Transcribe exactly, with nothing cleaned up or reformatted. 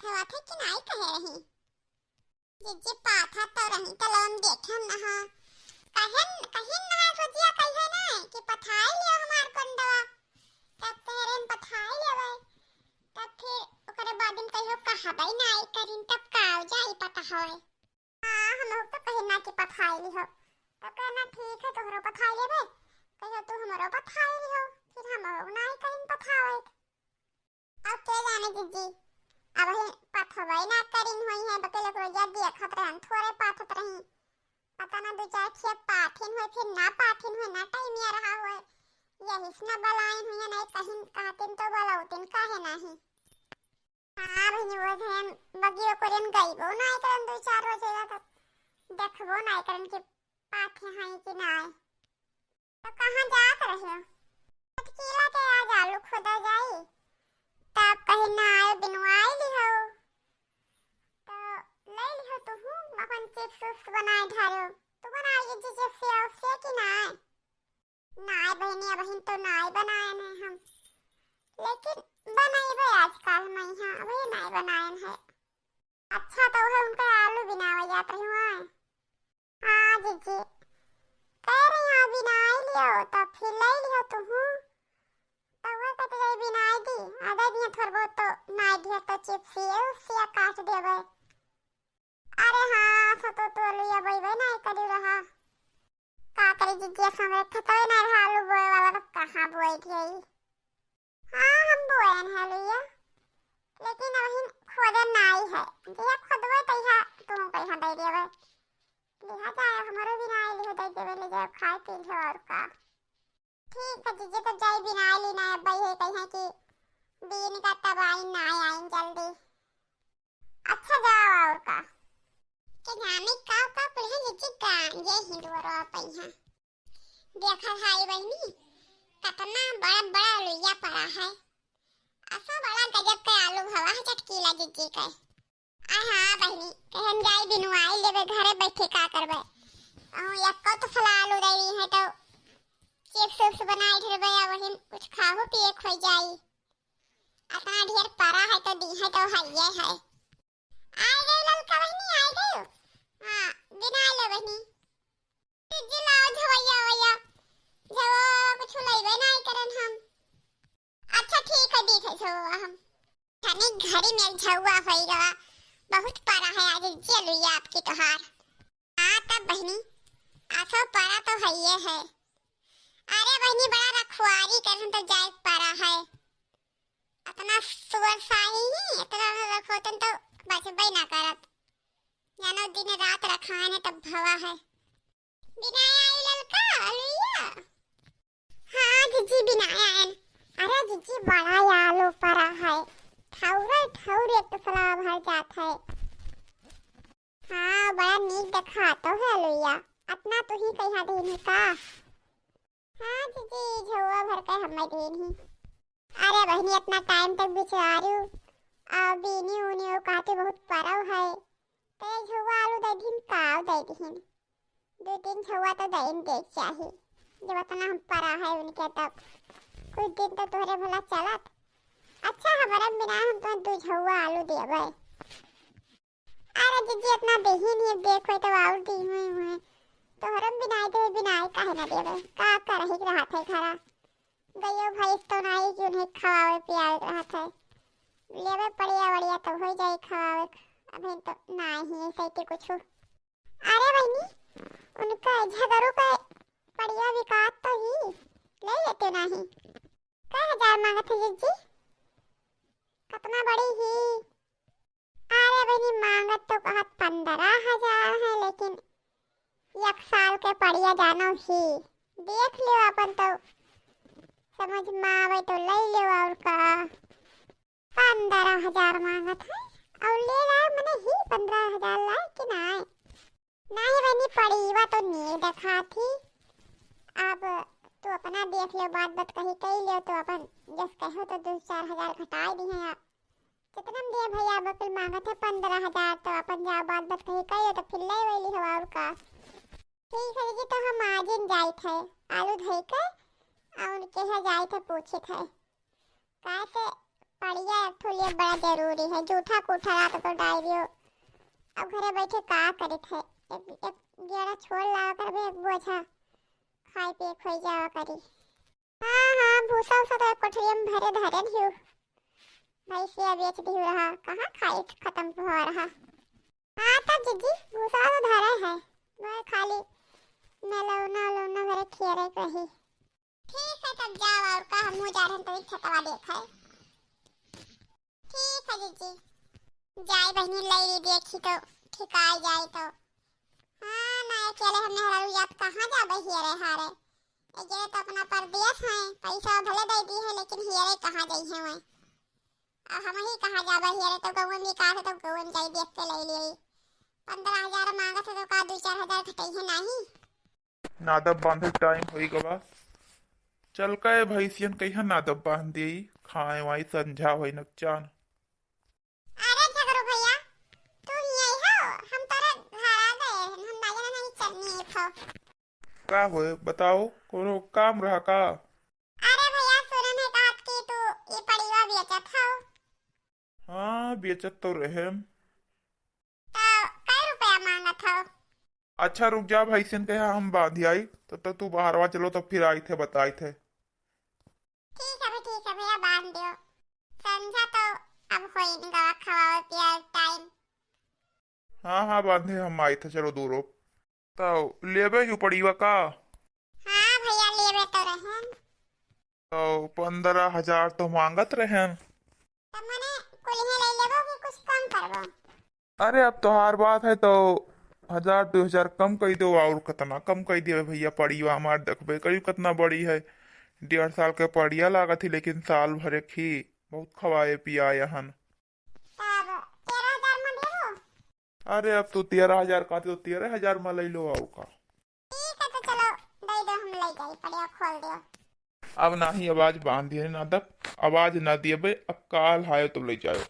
पथवा थे कि नाई कहे रही? जिज्जी पाथा तो रही त लोन देखे न हा। कहेन, कहिन ना है भुजिया कहिए ना कि पथाई लियो हमार कोंडवा। तब कह रहे हम पथाई लेवे। तब फिर ओकरे बाद में कहियो कहबे नाई करिन तब का हो जाई पता होए। हाँ, हम लोग तो कहिन ना कि पथाई लिहो। तब कहना ठीक है तोहरो पथाई लेबे। कहियो तू हमरो पथाई लिहो। फिर हम लोग नाई कहिन पथावे। अब के जाने जिज्जी, अब ही पथवई ना करिन होई है, बके लोग रोजा देखत रहन, थोरे पाथत रही। पता ना दो चार खेप पाथिन होई, फिर ना पाथिन होई, ना टाइम आ रहा होई। यही से ना बलाइन हुई है, नहीं कहीं कहतिन तो बलौतिन काहे नाही। हाँ बहिनी, वो है बगियो कोरियन गईबो ना करन, दो चार रोज हो जाता, देखबो ना करन कि पाथे हैं कि ना। तो कहाँ जात रहे हो? अटकीला के आज आलू खोदा जाई, तब कहे ना आयो बिनवाई लिहो, तो ले लिहो तू हूँ अपन चिप्स उप्स बनाए ढारो। तू बनाए ये चिप्स या उप्स या कि ना? नाय बहिनी, अबहिन तो नाय बनायन है हम, लेकिन बनइबे आजकल मैं यहाँ, अबही नाय बनायन है। अच्छा, तो वह उनका आलू बिनावे जात रही हुआ। हाँ जिज्जी, कह रही हूँ बिनाई लियो, तो फिर ले लियो तू हूँ। तो वह कहते जाई बिनाई दी, आ दे दिया थोड़ा बहुत तो नाय दिया तो चिप्स ये उप्स या काट देबे। अरे हाँ, सतो तो लिया बैबे नाय करी रहा। का करी जिज्जी, हमरे खेतवे ना रहा आलू बोए वाला, तो कहाँ बोए थे? हाँ, हम बोएन है लुइया, लेकिन अबहिन खोदे नाई है। जहिया खोदबे तहिया तू कहिया दे देबे। लिहा जाए, हमरो बिनाई लिहो दे देबे, ले जाए खाए पी लिहो और का। ठीक है जिज्जी, तो जाई बिनाई ली ना, अब ये कहिया कि बीन का तब आई ना आई जल्दी। अच्छा जाओ और का। के जाने का का कुल है जिज्जी का, ये हिंदुआ रो पई है। देखा भाई बहिनी, कतना बड़ा बड़ा लुइया पड़ा है। असा बड़ा गजब के आलू हवा है चटकीला जिज्जी के। आ हाँ बहिनी, कहन जाई बिनुआई लेबे, घरे बैठे का करबे। अहूँ एक्को तो फला आलू दे रही है तो चिप्स उप्स बनाए ढेरबे या वही कुछ खाहू पिए खोई जाई। अतना ढेर परा है तो दी है तो हइये है। आइ गई ललका बहिनी, आइ गई। हाँ, बिना ले बहिनी। जिज्जी लाओ झवैया वैया। झवा कुछ लइबे नाई करन हम। अच्छा ठीक है, दी है झवा हम। तनी घरी में झवा होई गवा। बहुत परा है आज जे लुइया आपकी तोहार। हाँ तब बहिनी, आसो परा तो हइये है। अरे बहिनी बड़ा रखवारी करन तो जाए परा है। अतना सुअर साही ही, अतना रखोतन तो बचबे ना करत। जानो दिन रात रखाने तब भवा है। बिनाया आई ललका, अलुइया। हाँ जिज्जी बिनाया आयन। अरे जिज्जी बड़ा आलू परा है। ठौरे ठौर एक तसला भर जात है। हाँ बड़ा नीक देखा तो है अलुइया। अतना तू ही कहिया देनी का? हाँ जिज्जी, झउआ भर के हम्मे देन ही। अरे बहिनी, इतना टाइम तक बिचारू, आ, बीनी उनी वो कहते बहुत परव है, ते झउआ आलू दे दिहिन, काव दे दिहिन, दो तीन झउआ तो देन दे चाही, जब इतना हम परा है उनके तब कुछ दिन तो तोहरे भला चलत। अच्छा, हमारे बिना हम तो दो झउआ आलू देबे। अरे जिज्जी, इतना देहिन ही, अब देखो तो और दी हुई हुई। तोहरम बिनाई देवे, बिनाई काहे ना देवे? का करही के रहत है घरा? गयो भैंस तो नाई कि उन्हें खवावे पियावे के रहत है। लेवे पड़िया वड़िया तो हो जाई खवावे के। अभी तो नाई ही ऐसे के कुछ। अरे बहिनी, उनका झगरू का पड़िया बिकात तो ही, ले लेते नाही। कै हजार मांगत है जिज्जी? कितना बड़ी ही? अरे बहिनी, मांगत तो कहत पन्द्रह हजार है, लेकिन एक साल के पड़िया जानो ही। देख लियो अपन तो, समझ में आवे तो ले लियो, और का। पन्द्रह हजार मांगत है, और ले लाए मने ही पन्द्रह हजार लाए कि नाय? नाही बहिनी, पड़ीवा तो नी देखात ही। अब तू अपना देख ले, बात बात कही कही ले, तो अपन जस कहो तो दो चार हजार घटाई दी है। कितना में दिया भैया, अब कुल मांगत है पन्द्रह हजार, तो अपन जाओ बात बात कही कही ले, तो फिर ले वैली हो और का। ठीक है जी, तो हम आज ही जाइत है, आलू धोई के, और उनके यहाँ जाइत है, पूछित है। काहे से पड़िया एक ठो लिए बड़ा जरूरी है, जूठा कूठा रात को डाल दियो। अब घरे बैठे का करित है, एक, एक गेड़ा छोड़ लावा करबे, एक बोझा खाए पिए खोई जावा करी। हाँ, हाँ, भूसा उसा तो एक कोठरिया में भरे धरे दियो, भैंसिया बेच दियो रहा, कहाँ खाए खत्म हो रहा। हाँ, तब जीजी, भूसा तो धरे है, वह खाली नलौना उलौना भरे खियरे कही। ठीक है, तब जाओ, और का, हमहू जा रहे हैं, तो खेतवा देखे। ठीक है जीजी, जाए बहिनी, लई देखी तो ठिकाई जाए तो। हाँ, ना अकेले हम मेहरारू जात कहाँ जाबे हियरे हारे। ए जे तो अपना परदेस हैं, पैसा भले दे दी है, लेकिन हियरे कहाँ जाई है वह। अब हम ही कहाँ जाबे हियरे, तो गौवन भी कहा तो गौवन जाई देख के ले लिए। पन्द्रह हजार मांगत है तो का दो चार हजार घटई है नहीं? नादब बांधे टाइम होई गवा। चल का ए भैंसियन कहिया नादब बांध देई, खाए वाई संझा होई नकचान। अरे झगरू भैया, तू ही आई हो? हम तोरे घर आ गए, हम ना जाना नहीं चलनी आई हो। का होए बताओ, कोनो काम रहा का? अरे भैया, सुने में कहत कि तू ई पड़िया बेचत हो। हाँ, बेचत तो रहे। तो कै रुपया मांगत हो? अच्छा रुक जा, भैंसियन के हम बांधी आई, तब तक तू बाहरवा चलो, तब फिर आई थे बताई थे। ठीक है भाई, ठीक है भैया, बांध दियो। संझा तो अब होई न गवा, खवावे पियावे टाइम। हाँ, हाँ, बांधे हम आई थे, चलो दूरो। तो लेबे यू पड़ीवा का? हाँ भैया, लेबे तो रहन। तो पन्द्रह हजार तो मांगत रहन। तो मने कुल्हे ले लेबो कि कुछ कम करबो? अरे, अब तोहार बात है तो हजार दो हजार कम कई दो, और कितना कम कई देवे भैया, पड़िया हमार देखबे करी कितना बड़ी है, डेढ़ साल के पड़िया लागत ही, लेकिन साल भर एक ही बहुत खवाए पियाए हन। तब तेरह हजार में देबो? अरे, अब तू तेरह हजार कहती तो तेरह हजार में ले लो, और का। ठीक है, तो चलो, दे दो, हम ले जाई, पड़िया खोल दियो। अब नाही आवाज बांध दिए ना, तब आवाज ना दिए बे, अब काल हायो तब ले जायो।